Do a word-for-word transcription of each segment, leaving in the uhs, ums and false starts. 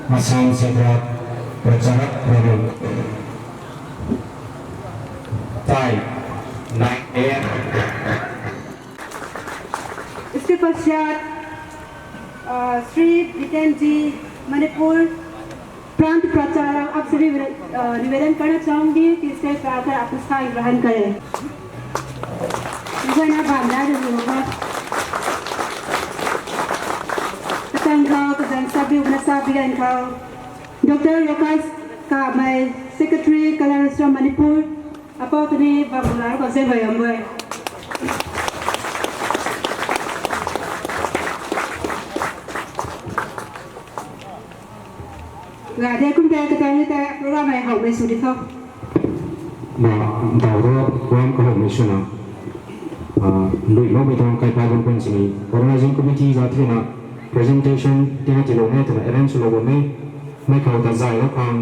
Assam Sabrat Pracharak Prabhu. Time, nine A M. इसके पश्चात, अ, श्री जितेन जी, मणिपुर प्रांत प्रचारक, आप सभी, अ, निवेदन करना चाहूंगी कि stage पर आकर आप स्थान ग्रहण करें। Zana bam na de hoga. Katang khou, kazang sabi, na sabi gan khou. Doctor Rakesh Kamei, Secretary, Kalarasra Manipur, apou tuni bam lar khou zai bai am bai. Nga de kum de katang ni te program hei howmei sw di tho. Ma, daw ro program kahowmei swna, ah, lui makmei tuang kaipat bam pun sini organizing committee za thena presentation tina tilou ne twna arrange lou bam e. Mei khou ta zay lou khang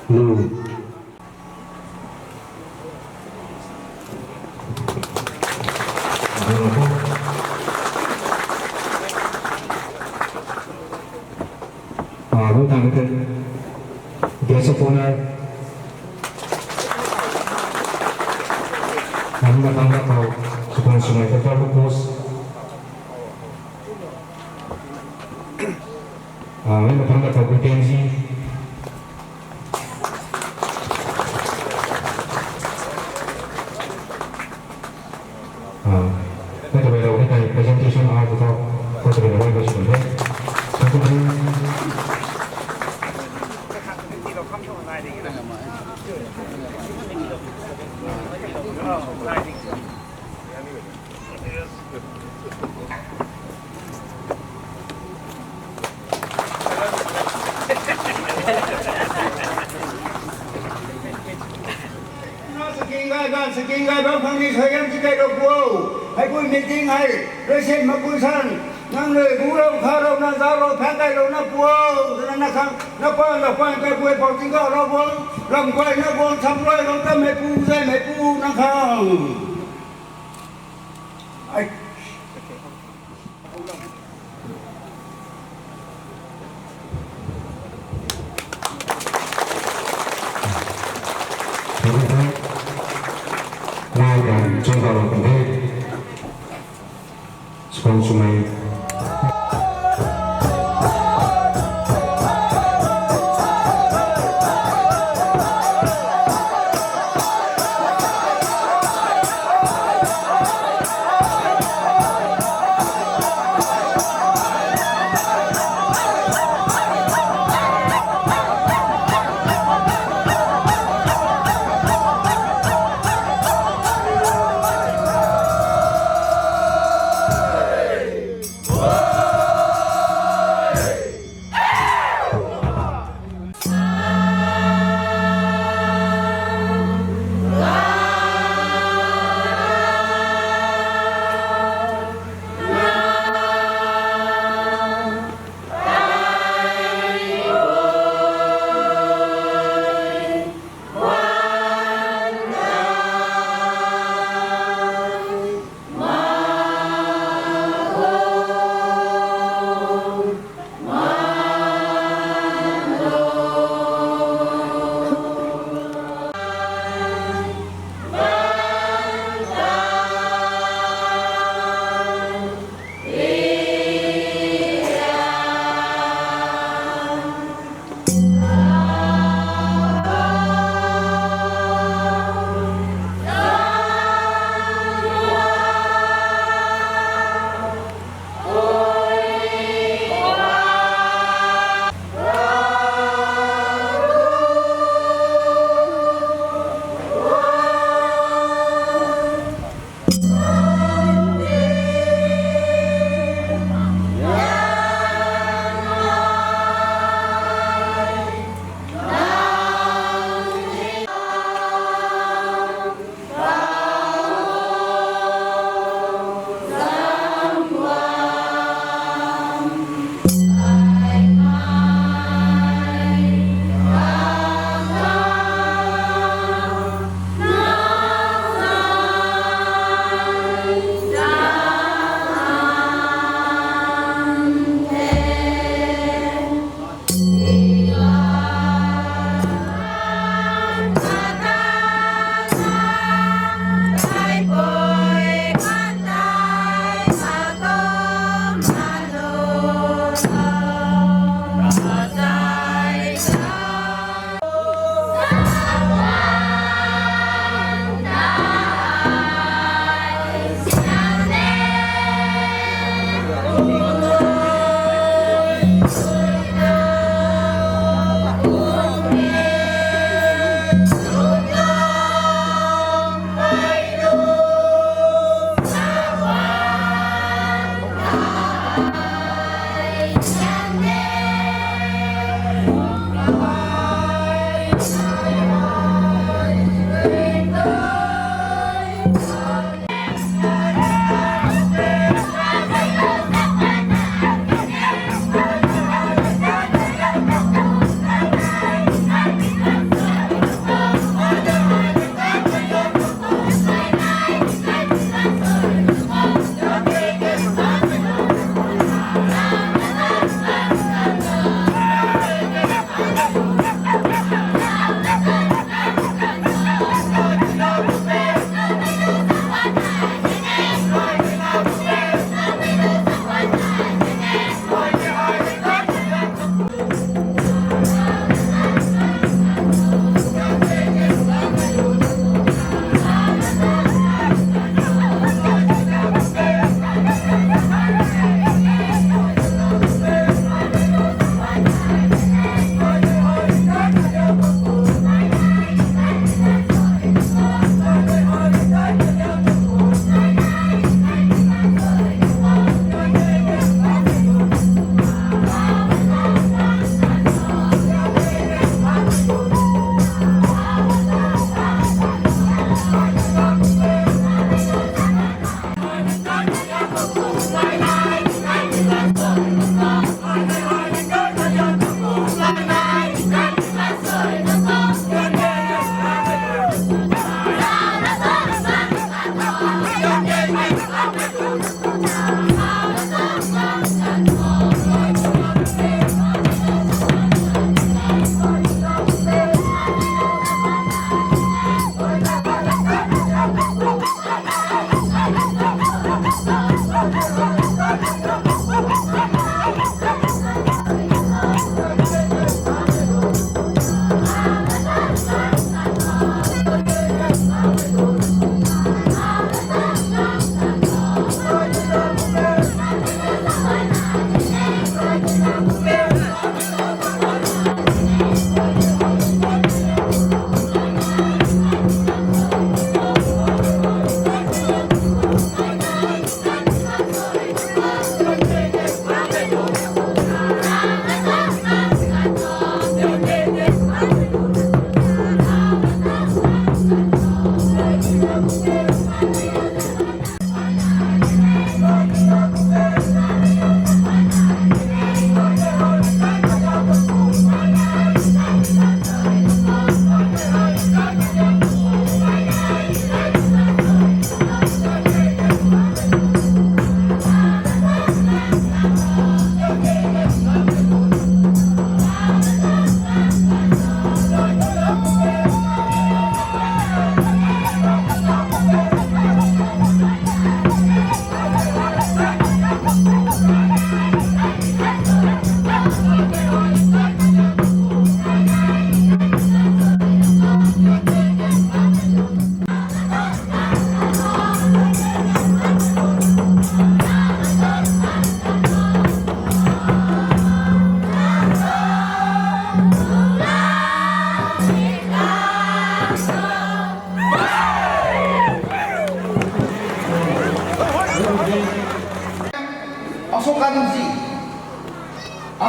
lu. Ah, lou tang the. Guest of honor. Kami matang na tau, Sukan Sumai Doctor Lucas. Ah, kami matang na tau, Gutenji. Ah, kami tabei rau ni kai presentation art tu, kami tabei rau ni kai sumai the. Thank you. Saking gai gan, saking gai bam khang ni soyam ti kai rou puo. Hei pui meeting hei, reset ma pui san. Nang rui gu rou, kha rou, na zau rou, phan kai rou, na puo. Na, na khang, na pan, na pan kai pui pau ting kau rou buang. Lam kai na buang, sam rui rou, tam mei pu, zai mei pu, na khang. Ai. Ngai kan chungkha lou kan the. Swan Sumai.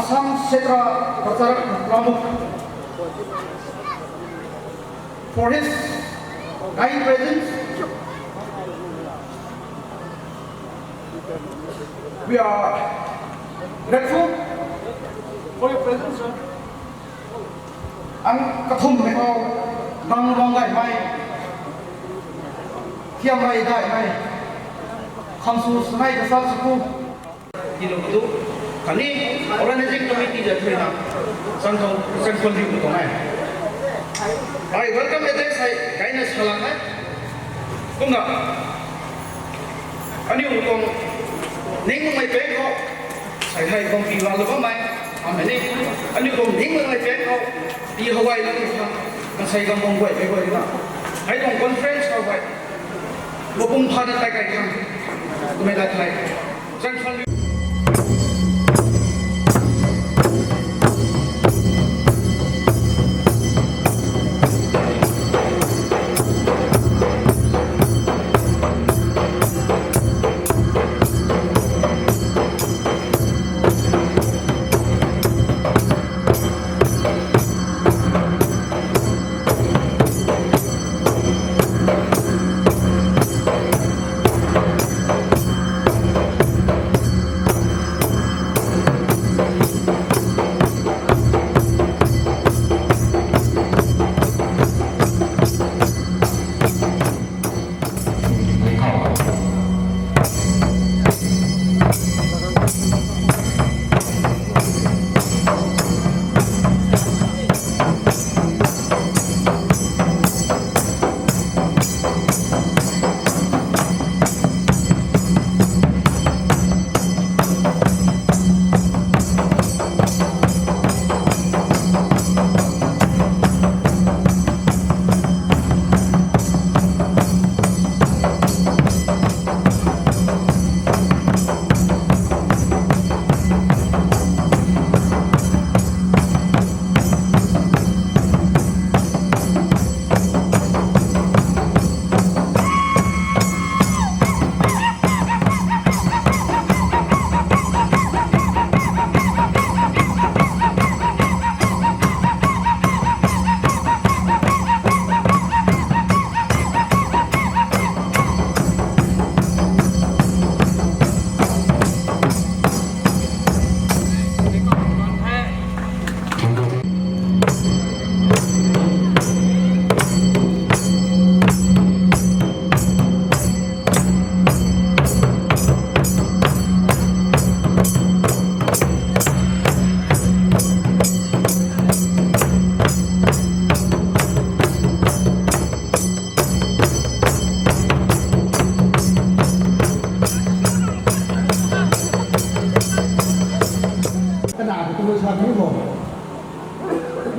Assam Kshetra Pracharya Pramukh, for his kind presence. We are grateful for your presence, sir. Ang kathumhmei khou, gang bang gaymei, thiammei daihmei, khang sw sanei kasa sw ku. Tilo tu, khatni organizing committee ta thurina, changkhou, changkhou liu tu tuang e. I welcome address hei, kaina salak e. Kumna, aniu tuang, ning mei peng khou, sai hei tuang pi ral bammei, amei ni, aniu tuang ning mei peng khou, pi hawai lam ni khang, kansei gang bang guay, mei guay na. Hei tuang conference khou hei, mapung pha na tai kai khang, twmei lat hei. Kana tu sa ni bo.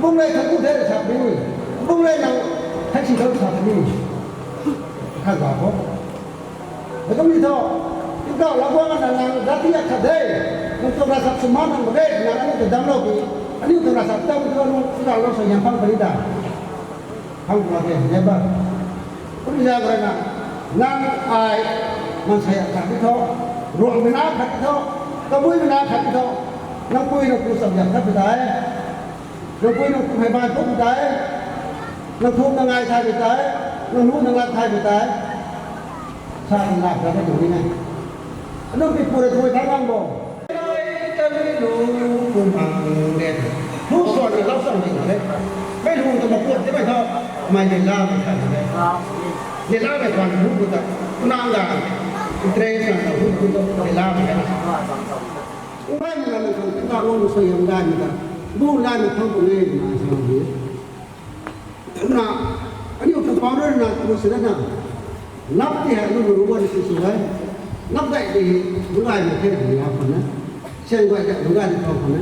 Bung lei thaku the sa ni. Bung lei nang thaksi thau sa ni. Kha ga bo. Hei kum ni tho, tingkauh lau guang na nang dati a khat de, nang tuang ravchap sw man nang mak ge, nang aniu ta damclou pi, aniu tuang ravchap dam tu nung tingkauh lau sa yang phang pari da. Phang pari de, never. Kum ni za gay na, nang ai, mansei a khat di tho, ruang mei na khat di tho, kamui mei na khat di tho, nang pui nang pu cham yang khat pi dai. Nang pui nang pu hei ban puk pi dai. Nang thum nang ai thay pi dai. Nang nu nang lat thay pi dai. Sa nang lak ta tu ni nai. Anu pi pura thui thang lang bo. Ai ta mi lu pu mang de. Lu suan na lau suan de. Mei lu ta ma puat de mei tho. Mei de la mei khan de. De la mei khan lu pu ta. Nang la. Interest na lu pu ta. De la mei khan. Mei na nang khan ta lu suan yang dai mei ta. Bu la mei thang pu nai na sa ni. Kumna, aniu tu pau rui na tu si na, nap ti hei lu lu wan si su hei, nap dai ti hei, lu lai na the lu ya khou na, siang guay ta lu lai na khou na.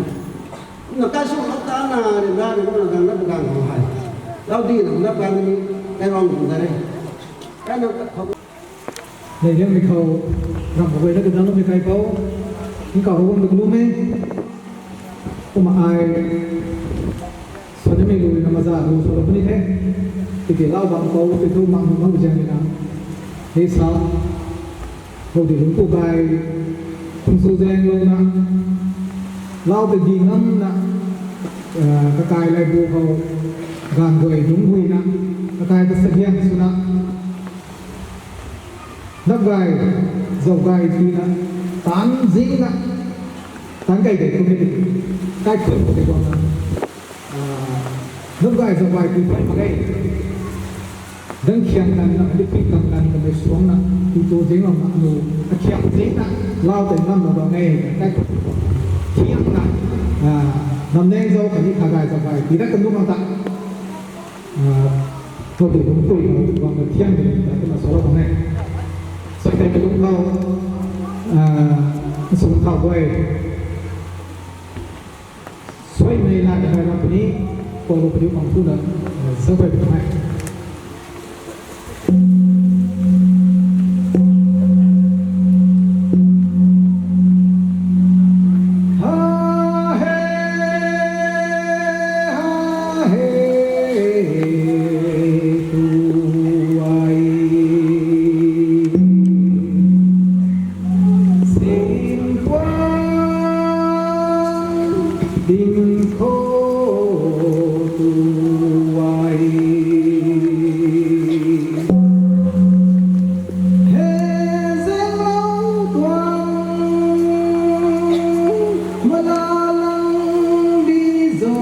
Kumna kai su nap ta na, ri na, ri na, gang na, gang khou hei. Lau di na, nap gang ni, kai rong khou na re. Kai na, khou Nei liangmei khou, ramh guayna kadangmei kaipouc, tingkauh Ravguangc ta kalum e, kumna ai, sa nimei lu na maza lu sa lou puni the, tiki lau bam khou, tiki mak nu mak zaeng na, hei sa, khou di lungc ku kai, kum sw zaeng lou na, Lau tei di ngamna, kakai laibu khou, gaanv guay dungc guina, kakai ta sabiang swna, nap gay, zauc gay tina, taanc zingna, taanc kai tei kum e, kaikhun khou tei guangna, nap gay zauc gay ti phay mak e. Dang khiang kan na, di pui kan kan kamei suangna, tu tu zinglouna, nu, akhiak zingna, lau tei ngamna bam e, kaikhun khou. Thiangna, namneng zauc khatni kha gay zauc gay tina kan nu mang ta. Khou tei dungc pui khou guangna thiang de ta kumna salou bam e. Suai tei kalung khou, sung khou guay. Suaimei la ta kai bam puni, kolo puni bam tu la, zauc pai bam e. Ha he, ha he, tu ai. Sin kuang ding khou tu ai. He zeng lou tuang mala lang di zo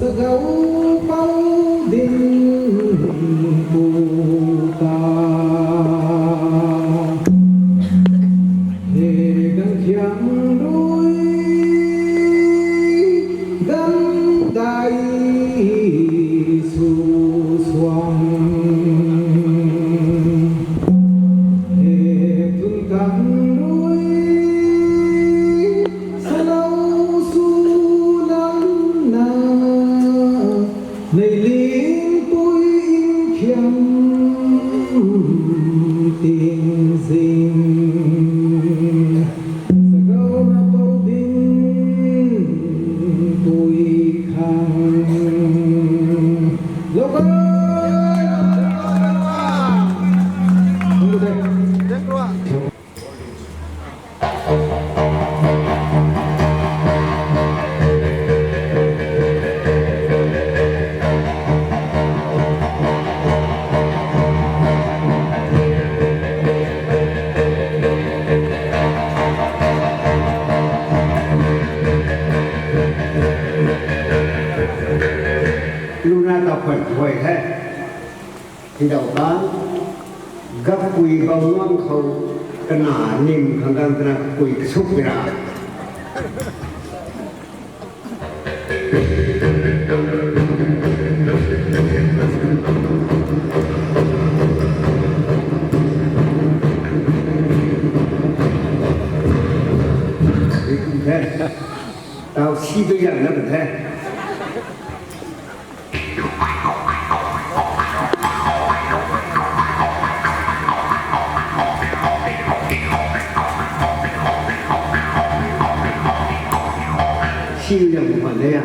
sa gau pou ding pu ka. He dang thiang rui, dang dai su suang. He tun kan rui, salou su lam na. Nei ling pui in khiam ting zing. Sa gau na pou ding pui khang. Lou ka. Luna ta phuan thuay the. Hei dau ta, gapui bau nuang khou kana nim khang dang kana kapui kasuk pi ra. Tau si tu yang na kan the. Siu liang bam de ya.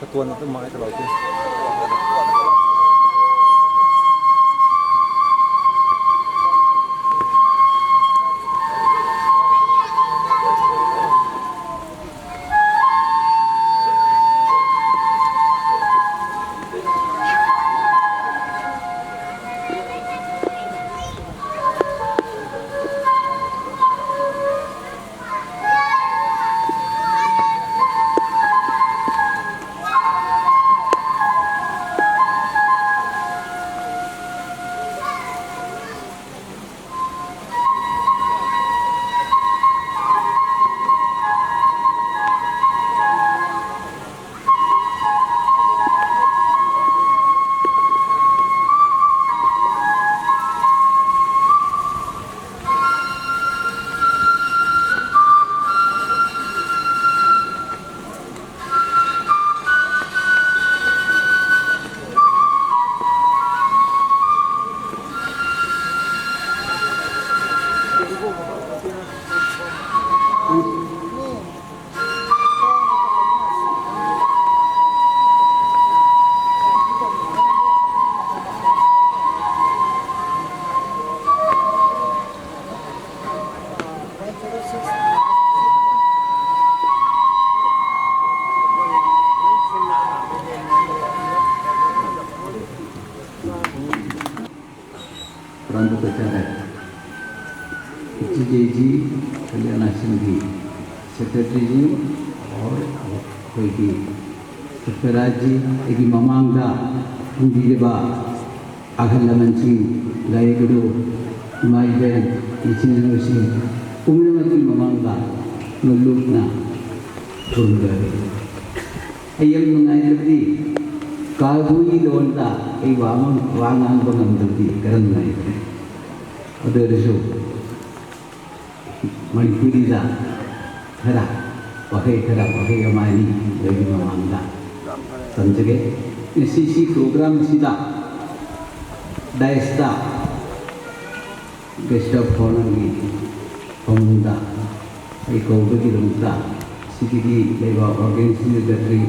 Katuan na tu mai ta lou ti. Bandu kachara, H J G, Kalyana Singh ji, Secretary ji, aur akhoi ki Sarfraz ji, aiki mamang da, Bungdi Riba, Akhil Laman Singh, Lai Guru, Mai Ben, Ichin Singh, kumna ki mamang da, ngalukna, thun da. Ai yam nungai tabdi, kabui don ta, ai wamang, wangang bangam tabdi, karam nai. Adu risu, Manipuri da, thara, pakai thara, pakai amai ni, lagi mamang da. Tam chage, C C program sida, daista, Guest of Honour ni, pamda, ai kou bagi lungta, C D D, leiba organizing secretary,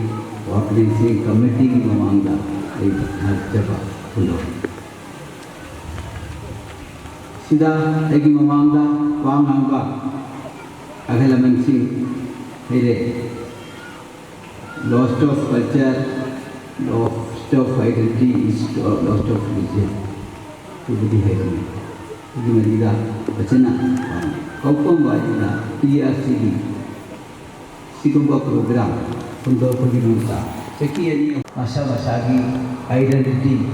organizing committee ni mamang da, ai thak chaba, pulo. Sida, aiki mamang da, wang hang ba, Akhil Laman Singh, hei re, loss of culture, loss of identity is loss of religion. Tubadi hei re. Tubadi na dida, bachana, kau pam ba dida, T R C D. Sikumba program, kumdo pagi nungta. Chaki ani masa masa ki identity,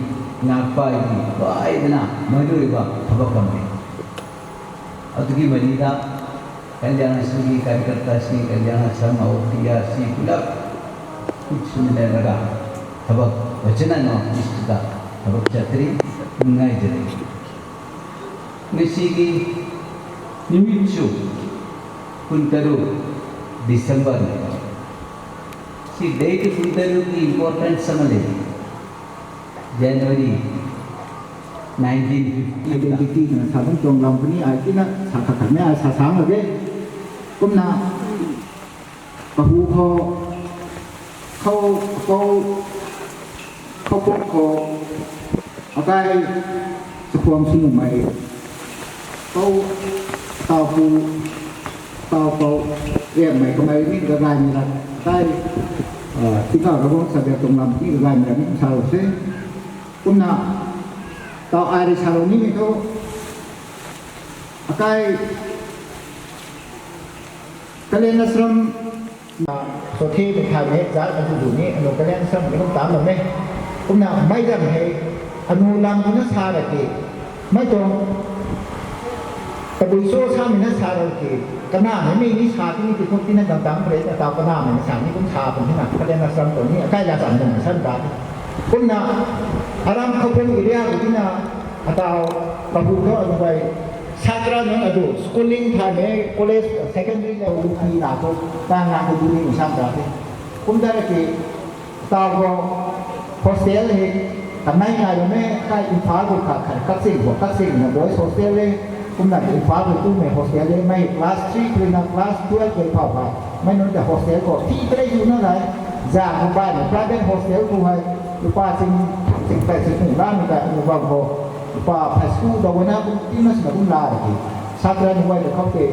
nakpai ni, bai dana, madui ba, thaba kam ni. Atuki mani da, Kalyana Singh, Karyakarta Singh, Kalyana Sangha, T R C, pulap, kuch sumina raga, thaba, bachana no, istuda, thaba chatri, ngai jari. Ngasi ki nimit chu, kun taru December. Si date kun taru ki important samale. January nineteen fifty. Identity na sa bam tuang lam puni ai tina sa khat khat mei ai sa sang lage. Kumna Kahu khou, khou, khou, khou pum khou, akai, sakhwang sumumei, khou, tau pu, tau khou, riammei kamei ni kagaymei lat, akai, ah, tikau Ravguangc sa biak tuang lam ni kagaymei lat ni kum sa lou se. Kumna, tau ai rui sa lou nimei thu, akai, Kalyan Ashram, na, sothe mei thaymei zat azu du ni, anu Kalyan Ashram ni kum tam bam e. Kumna, mei zam hei, anu lam tu na sa ra ke, mei tuang, tabui cho samei na sa ra ke, kana ni mei ni sa ti ni ti khou tina dam dam pre, na tau kana mei na sa ni kum sa pun tina, Kalyan Ashram tu ni, akai la zam nung san ta. Kumna, aram khou pum area tu tina, atau, kahu khou anu bai, Satra nunc adu, schooling thaymei, college, secondary level ki na khou, tang na khou duning sam ta the. Kum ta ki, tau khou hostel hei, kanei ngai lou mei, kai Imphal khou khat khat, Kakching khou, Kakching na boys hostel le, kumna Imphal khou tumei hostel le, mei class three khou na class twelve khou phau hei, mei nunc ta hostel khou, thi tei zu na lai, za khou bai na private hostel khou hei, lupa ching, ching tai ching kum la mei ta, anu bam khou, lupa phai school dau na kum, ti na sina kum la ki, satra ni wai ta khou te,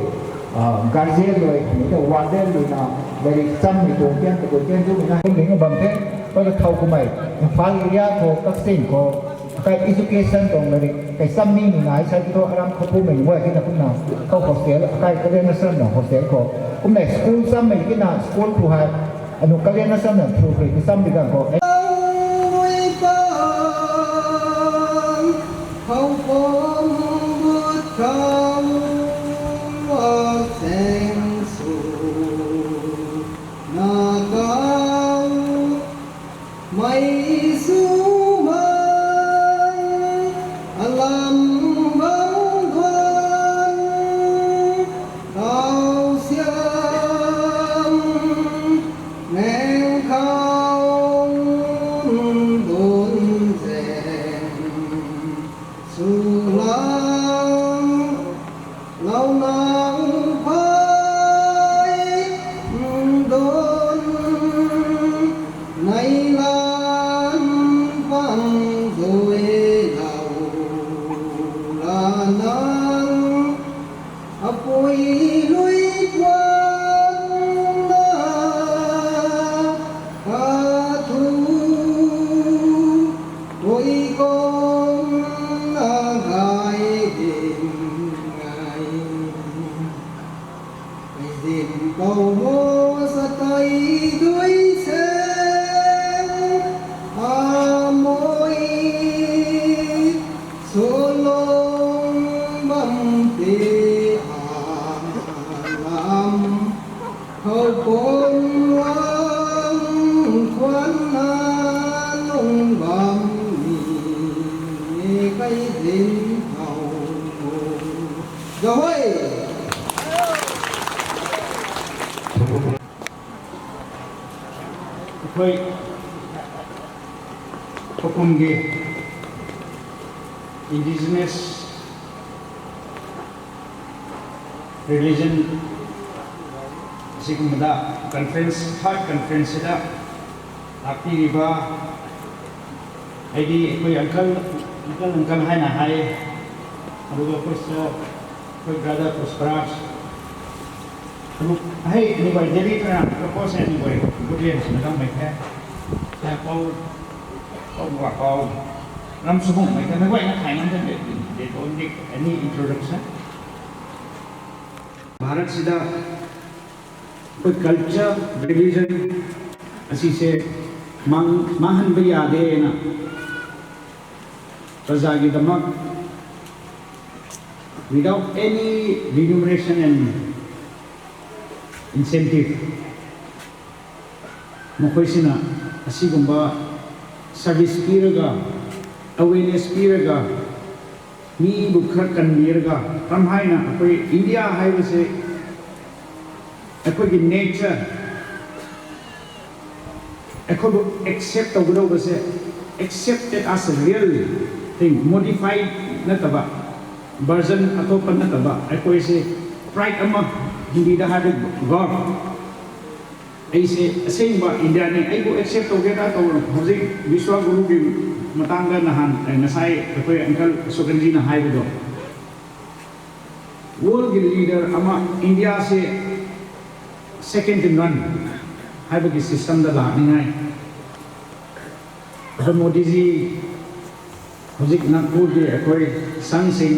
ah, guardian lui, ni ta warden lui na, very cham ni tuang tian, ta tuang tian zu na, kum ni bam the, pa ta thau kumei, Imphal area khou, Kakching khou, akai education tuang very, kai cham ni ni nai sa ki thu aram khou pum mei ni wai ki na kum na, khou hostel, akai Kalyan Ashram na hostel khou, kum na school cham mei ki na, school khou hei, anu Kalyan Ashram na thu pui ki cham di gang khou. Ui pan, khou pum but khou, a seng su, na kau, mei su man, alam bam duan, kau siam, neng khou, dun zeng, su lam, lou nang phay, dun, nei la, Hui, Pakum ge indigenous religion sikumda conference, third conference sida lakpiriba, ꯍꯥꯏꯗꯤ ꯑꯩꯈꯣꯏ uncle, uncle, uncle ꯍꯥꯏꯅ ꯍꯥꯏ, ꯑꯗꯨꯒ ꯑꯩꯈꯣꯏ sir, ꯑꯩꯈꯣꯏ brother Prosperous, ꯑꯗꯨ ꯍꯩ ꯑꯅꯤꯕꯣꯏ Delhi ꯇꯅ propose ꯑꯅꯤꯕꯣꯏ Woodlands ꯅ ꯀꯝꯃꯩ ꯊꯦ, ꯁꯦ ꯄꯥꯎ, ꯄꯥꯎ ꯋꯥ ꯄꯥꯎ ꯔꯝ ꯁꯨꯕꯨꯡ ꯃꯩ ꯊꯦ, ꯅꯈꯣꯏꯅ ꯈꯥꯏ ꯉꯝꯗꯦ, they don't need any introduction. ꯚꯥꯔꯠꯁꯤꯗ ꯑꯩꯈꯣꯏ culture, religion ꯑꯁꯤꯁꯦ ꯃꯥꯡ-, ꯃꯥꯡꯍꯟꯕ ꯌꯥꯗꯦꯅ ꯄ꯭ꯔꯖꯥꯒꯤꯗꯃꯛ, without any remuneration and incentive, ꯃꯈꯣꯏꯁꯤꯅ ꯑꯁꯤꯒꯨꯝꯕ service ꯄꯤꯔꯒ, awareness ꯄꯤꯔꯒ, ꯃꯤꯕꯨ ꯈꯔ ꯀꯟꯕꯤꯔꯒ, ꯀꯔꯝꯍꯥꯏꯅ ꯑꯩꯈꯣꯏ ꯏꯟꯗꯤꯌꯥ ꯍꯥꯏꯕꯁꯦ ꯑꯩꯈꯣꯏꯒꯤ nature, ꯑꯩꯈꯣꯏꯕꯨ accept ꯇꯧꯒꯗꯧꯕꯁꯦ, accepted as a real thing, modified ꯅꯠꯇꯕ, version ꯑꯇꯣꯞꯄ ꯅꯠꯇꯕ, ꯑꯩꯈꯣꯏꯁꯦ pride ꯑꯃ, ꯍꯤꯟꯗꯤꯗ ꯍꯥꯏꯔꯗꯤ gaurav, ꯑꯩꯁꯦ ꯑꯁꯦꯡꯕ ꯏꯟꯗꯤꯌꯥꯅꯤ, ꯑꯩꯕꯨ accept ꯇꯧꯒꯦꯔꯥ ꯇꯧꯔꯣ꯫ ꯍꯧꯖꯤꯛ ꯕꯤꯁ꯭ꯋꯥ ꯒꯨꯔꯨꯒꯤ ꯃꯇꯥꯡꯗ ꯅꯍꯥꯟ, ꯑꯦ, ꯉꯁꯥꯏ ꯑꯩꯈꯣꯏ uncle ꯁꯨꯀꯟꯖꯤꯅ ꯍꯥꯏꯕꯗꯣ, world ꯒꯤ leader ꯑꯃ ꯏꯟꯗꯤꯌꯥꯁꯦ second in none ꯍꯥꯏꯕꯒꯤ system ꯗ ꯂꯥꯛꯅꯤꯡꯉꯥꯏ꯫ ꯑꯗꯣ ꯃꯣꯗꯤꯖꯤ ꯍꯧꯖꯤꯛ ꯅꯥꯒꯄꯨꯔꯒꯤ ꯑꯩꯈꯣꯏ ꯁꯪꯁꯤꯡ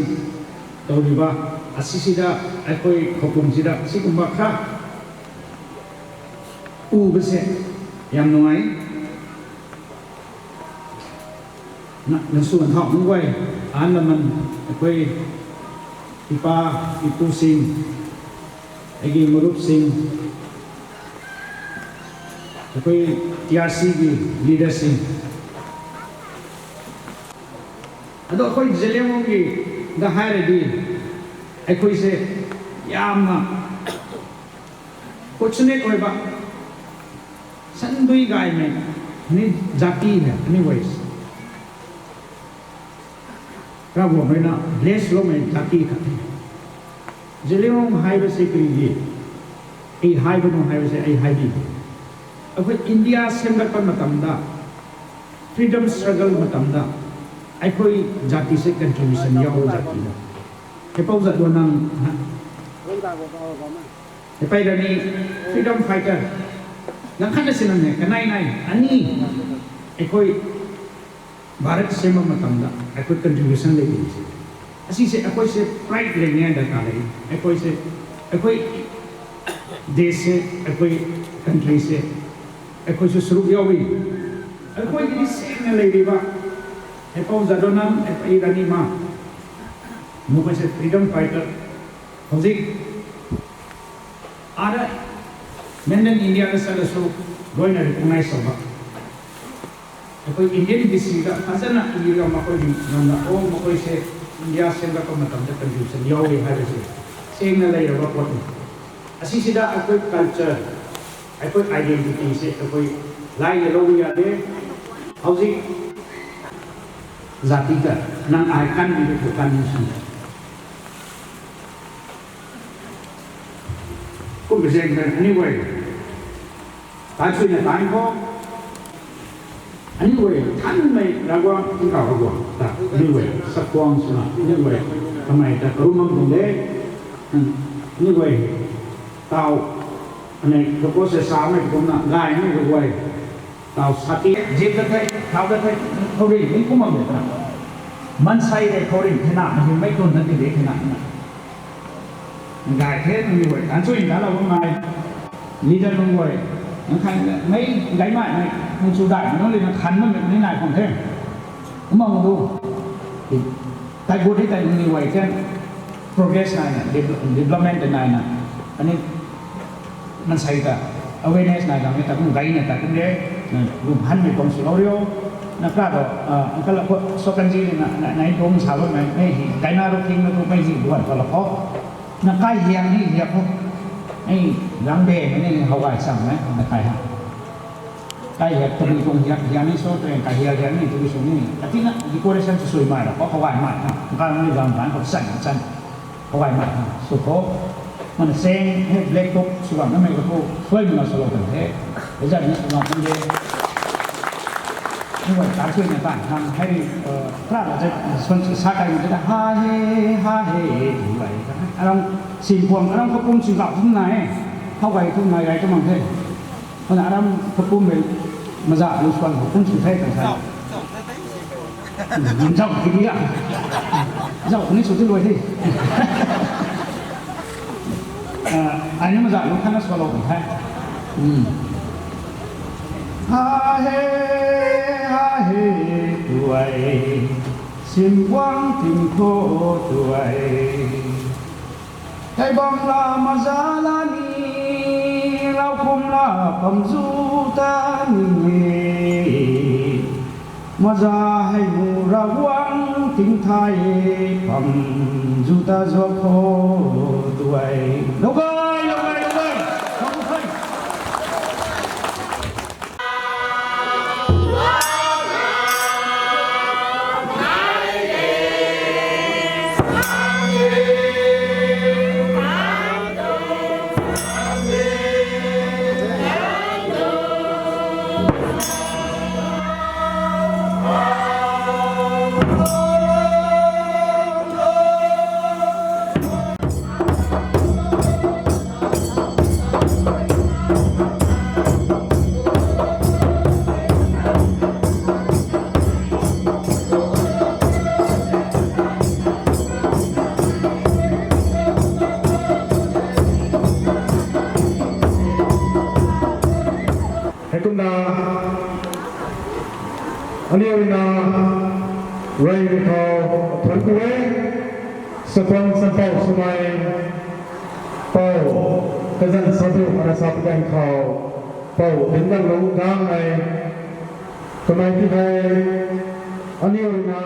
ꯇꯧꯔꯤꯕ ꯑꯁꯤꯁꯤꯗ ꯑꯩꯈꯣꯏ ꯈꯧꯄꯨꯝꯁꯤꯗ ꯁꯤꯒꯨꯝꯕ ꯈꯔ ꯎꯕꯁꯦ ꯌꯥꯝ ꯅꯨꯡꯉꯥꯏ꯫ ꯅ-, ꯅꯁꯨ ꯅꯊꯥꯎ ꯅꯨꯡꯒꯥꯏ, ꯑꯍꯜ ꯂꯃꯟ, ꯑꯩꯈꯣꯏ ꯏꯄꯥ, ꯏꯄꯨꯁꯤꯡ, ꯑꯩꯒꯤ ꯃꯔꯨꯞꯁꯤꯡ, ꯑꯩꯈꯣꯏ ꯇꯤ ꯑꯥꯔ ꯁꯤꯒꯤ leader ꯁꯤꯡ꯫ ꯑꯗꯣ ꯑꯩꯈꯣꯏ ꯖꯦꯂꯤꯌꯥꯡꯔꯣꯡꯒꯤꯗ ꯍꯥꯏꯔꯗꯤ ꯑꯩꯈꯣꯏꯁꯦ ꯌꯥꯝꯅ fortunate ꯑꯣꯏꯕ ꯁꯟꯗꯨꯏ ꯒꯥꯏꯃꯦ ꯅꯤ ꯖꯥꯇꯤ ꯍꯦ, anyways꯫ ꯔꯥꯕꯣ ꯃꯩꯅ bless ꯂꯣꯃꯦ ꯖꯥꯇꯤ ꯈꯛ ꯊꯦ꯫ ꯖꯦꯂꯤꯌꯥꯡꯔꯣꯡ ꯍꯥꯏꯕꯁꯦ ꯀꯔꯤꯒꯤ ꯑꯩ ꯍꯥꯏꯕꯅꯣ ꯍꯥꯏꯕꯁꯦ ꯑꯩ ꯍꯥꯏꯕꯤꯒꯦ꯫ ꯑꯩꯈꯣꯏ ꯏꯟꯗꯤꯌꯥ ꯁꯦꯝꯒꯠꯄ ꯃꯇꯝꯗ, freedom struggle ꯃꯇꯝꯗ ꯑꯩꯈꯣꯏ ꯖꯥꯇꯤꯁꯦ contribution ꯌꯥꯎꯕ ꯖꯥꯇꯤꯅ꯫ ꯍꯦꯄꯧ ꯖꯥꯗꯣꯅꯪ, ꯍꯦꯄꯩ ꯔꯥꯅꯤ, freedom fighter, ꯅꯪ ꯈꯟꯅ ꯁꯤꯅꯪꯅꯦ, ꯀꯅꯥꯏ ꯅꯥꯏ, ꯑꯅꯤ, ꯑꯩꯈꯣꯏ ꯚꯥꯔꯠ ꯁꯦꯝꯕ ꯃꯇꯝꯗ ꯑꯩꯈꯣꯏ contribution ꯂꯩꯔꯤꯁꯦ꯫ ꯑꯁꯤꯁꯦ ꯑꯩꯈꯣꯏꯁꯦ pride ꯂꯩꯅꯤꯡꯉꯥꯏ ꯗꯔꯀꯥꯔ ꯂꯩ꯫ ꯑꯩꯈꯣꯏꯁꯦ, ꯑꯩꯈꯣꯏ ꯗꯦꯁꯁꯦ, ꯑꯩꯈꯣꯏ countryꯁꯦ, ꯑꯩꯈꯣꯏꯁꯨ ꯁꯔꯨꯛ ꯌꯥꯎꯏ꯫ ꯑꯩꯈꯣꯏꯒꯤꯗꯤ ꯁꯦꯡꯅ ꯂꯩꯔꯤꯕ ꯍꯦꯄꯧ ꯖꯥꯗꯣꯅꯪ, ꯍꯦꯄꯩ ꯔꯥꯅꯤꯃꯥ, ꯃꯈꯣꯏꯁꯦ freedom fighter꯫ ꯍꯧꯖꯤꯛ ꯑꯥꯗ mainland Indiaꯗ ꯆꯠꯂꯁꯨ ꯂꯣꯏꯅ recognize ꯇꯧꯕ꯫ ꯑꯩꯈꯣꯏ Indian historyꯗ ꯐꯖꯅ ꯏꯔꯒ ꯃꯈꯣꯏꯒꯤ ꯂꯝꯗ, ꯑꯣ, ꯃꯈꯣꯏꯁꯦ ꯏꯟꯗꯤꯌꯥ ꯁꯦꯝꯒꯠꯄ ꯃꯇꯝꯗ contribution ꯌꯥꯎꯔꯤ ꯍꯥꯏꯕꯁꯦ ꯁꯦꯡꯅ ꯂꯩꯔꯕ ꯄꯣꯠꯅꯤ꯫ ꯑꯁꯤꯁꯤꯗ ꯑꯩꯈꯣꯏ culture, ꯑꯩꯈꯣꯏ identityꯁꯦ ꯑꯩꯈꯣꯏ ꯂꯥꯏꯅ ꯂꯧꯕ ꯌꯥꯗꯦ꯫ ꯍꯧꯖꯤꯛ ꯖꯥꯇꯤꯗ ꯅꯪ ꯑꯥꯏ ꯀꯥꯟꯕꯤꯗꯨ ꯊꯣꯛꯀꯥꯟ ꯅꯤꯡꯁꯤꯡꯕ꯫ ꯀꯨꯝꯕꯁꯦ ꯑꯅꯤ ꯑꯣꯏ꯫ ꯇꯥꯟꯁꯨꯏꯅ ꯇꯥꯟꯈꯣ꯫ ꯑꯅꯤ ꯑꯣꯏ꯫ ꯊꯟꯃꯩ ꯔꯥꯒꯋꯥ ꯏꯪꯀꯥꯎ ꯔꯥꯒꯋꯥ꯫ ꯇ ꯑꯅꯤ ꯑꯣꯏ꯫ ꯁꯛꯄ꯭ꯋꯥꯡ ꯁꯨꯅ ꯑꯅꯤ ꯑꯣꯏ꯫ ꯀꯃꯥꯏ ꯇ ꯀꯔꯨꯝ ꯑꯃ ꯇꯨꯡꯗꯦ꯫ ꯑꯅꯤ ꯑꯣꯏ꯫ ꯇꯥꯎ꯫ ꯑꯅꯦ ꯀꯣꯀꯣꯁꯦ ꯁꯥꯃꯩ ꯀꯨꯝꯅ ꯒꯥꯏ ꯑꯅꯤ ꯑꯣꯏ꯫ ꯇꯥꯎ ꯁꯥꯇꯤ ꯖꯤꯞ ꯗ ꯊꯩ, ꯊꯥꯎ ꯗ ꯊꯩ, ꯊꯧꯔꯤ ꯅꯤꯡ ꯀꯨꯝꯃꯝ ꯗꯦ ꯇꯅ꯫ ꯃꯟꯁꯥꯏ ꯗꯦ ꯊꯧꯔꯤ ꯊꯦꯅꯥ, ꯃꯍꯤꯡ ꯃꯩ ꯇꯨꯟ ꯅꯠꯇꯦ ꯗꯦ ꯊꯦꯅꯥ꯫ ꯒꯥꯏ ꯊꯦ ꯅꯨꯡꯒꯤ ꯑꯣꯏ, ꯀꯥꯟꯁꯨ ꯏꯟꯗꯥ ꯂꯧꯕ ꯃꯥꯏ, ꯂꯤꯗꯔ ꯅꯨꯡꯒꯤ ꯑꯣꯏ, ꯅꯪ ꯈꯥꯏ ꯃꯩ ꯒꯥꯏ ꯃꯥꯏ ꯃꯩ, ꯅꯨꯡ ꯆꯨ ꯗꯥꯏ, ꯅꯪ ꯂꯤ ꯅꯪ ꯈꯟ ꯃ ꯃꯤ ꯅꯥꯏ ꯈꯣꯡ ꯊꯦ꯫ ꯀꯨꯝꯃꯝ ꯗꯨ꯫ ꯇꯥꯏ ꯒꯨꯗ ꯍꯤ ꯇꯥꯏ ꯅꯨꯡꯒꯤ ꯑꯣꯏ ꯊꯦ꯫ Progress ꯅꯥꯏꯅ, develop-, development ꯅꯥꯏꯅ, ꯑꯅꯤ ꯃꯟꯁꯥꯏ ꯇ awareness ꯅꯥꯏ ꯂꯥꯡꯃꯦ ꯇ ꯀꯨꯝ ꯒꯥꯏꯅ ꯇ ꯀꯨꯝ ꯔꯦ, ꯅ ꯂꯨꯝ ꯍꯟ ꯃꯦ ꯀꯣꯡ ꯁꯨ ꯂꯧ ꯔꯤꯑꯣ, ꯅ ꯀꯥ ꯗꯣ, ꯑ, uncle ꯑꯈꯣ ꯁꯣꯀꯟ ꯖꯤ ꯅ, ꯅ, ꯅ ꯏꯟ ꯀꯣꯡ ꯁꯥ ꯂꯣ ꯃꯦ, ꯃꯦ ꯍꯤ, ꯒꯥꯏꯅ ꯔꯣ ꯊꯤꯡ ꯅ ꯇꯨ ꯃꯦ ꯍꯤ ꯕꯨꯍꯟ ꯄ ꯂ ꯈꯣ, ꯅ ꯀꯥꯏ ꯍꯤꯌꯥꯡ ꯅꯤ ꯍꯤꯌꯥ ꯈꯣ, ꯅ ꯂꯥꯡ ꯕꯦ ꯅ ꯅ ꯍꯋꯥꯏ ꯆꯥꯡ ꯃꯦ, ꯅ ꯀꯥꯏ ꯍꯥ꯫ Ai hiat tabui tuang hiat hiat ni so, train ka hiat hiat ni tabui sw ni. Katina decoration sw sui mai ra, ko kawai mai na. Nkan ni gang ban ko san san. Kawai mai na. Sw ko. Mana seng he black top sw bam na mai ko sui mana sw lo kan he. Eza ni sw bam kan de. Ni wai tar sui na kan. Nang hai, eh, pra la je, son sa kai na je, ha he, ha he, tu wai. Aram sin puang, aram ko pum sin gap tu na e. Hawai tu na gai tu mang the. Mana aram kapum mei maza lu swan kapum sw the kan sa. Zau ki dia. Zau ni sw ti luai the. Ah, ai ni maza lu khana sw lo kan the. Hmm. Ha he, ha he, tuai. Sim guang ting kho tuai. Kai bam la maza la ni, lau kum la pam zu ta ni e. Maza hei mu ra guang ting thai, pam zu ta zuak kho tuai. Lou gai, lou gai, lou gai. Lou gai. Heikumna aniu ruina rey khou thuanc ku e, sakuang sampou swmei pou, kazan sadu ana sa pagaeng khou pou dinc ganglou gangmei kamei ti hei aniu ruina